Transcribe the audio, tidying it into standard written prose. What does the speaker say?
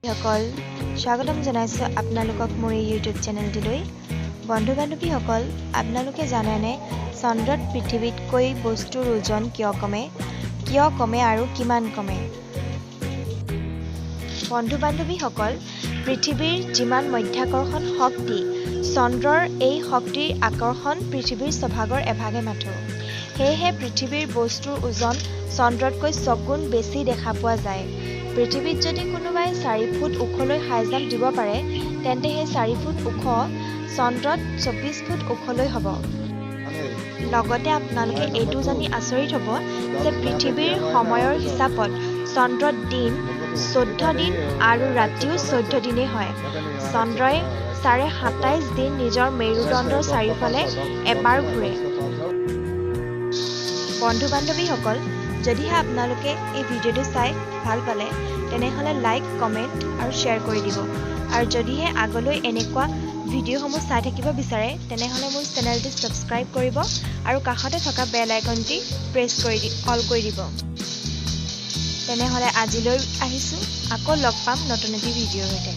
সকল, স্বাগতম জনাইছোঁ আপোনালোকক মোৰ এই ইউটিউব চেনেলটিলৈ। বন্ধু বান্ধৱীসকল, আপোনালোকে জানেনে চন্দ্ৰত পৃথিৱীতকৈ বস্তুৰ ওজন কিয় কমে? কিয় কমে আৰু কিমান কমে? বন্ধু বান্ধৱীসকল, পৃথিৱীৰ যিমান মধ্যাকৰ্ষণ শক্তি, চন্দ্ৰৰ এই শক্তিৰ আকৰ্ষণ পৃথিৱীৰ ছভাগৰ এভাগে মাথোঁ। সেয়েহে পৃথিৱীৰ বস্তুৰ ওজন চন্দ্ৰতকৈ ছগুণ বেছি দেখা পোৱা যায়। পৃথিৱীত যদি কোনোবাই 4 ফুট ওখলৈ হাই জাম্প দিব পাৰে, তেন্তে সেই 4 ফুট ওখ চন্দ্ৰত 24 ফুট ওখলৈ হ'ব। লগতে আপোনালোকে এইটো জানি আচৰিত হ'ব যে পৃথিৱীৰ সময়ৰ হিচাপত চন্দ্ৰত দিন 14 দিন আৰু ৰাতিও 14 দিনেই হয়। চন্দ্ৰই 27.5 দিন নিজৰ মেৰুদণ্ডৰ চাৰিওফালে এবাৰ ঘূৰে। বন্ধু বান্ধৱীসকল, যদিহে আপোনালোকে এই ভিডিঅ'টো চাই ভাল পালে, তেনেহ'লে লাইক, কমেণ্ট আৰু শ্বেয়াৰ কৰি দিব। আৰু যদিহে আগলৈ এনেকুৱা ভিডিঅ'সমূহ চাই থাকিব বিচাৰে, তেনেহ'লে মোৰ চেনেলটো ছাবস্ক্ৰাইব কৰিব আৰু কাষতে থকা বেল আইকনটি প্ৰেছ কৰি দি অল কৰি দিব। তেনেহ'লে আজিলৈ আহিছোঁ, আকৌ লগ পাম নতুন এটি ভিডিঅ'ৰ সৈতে।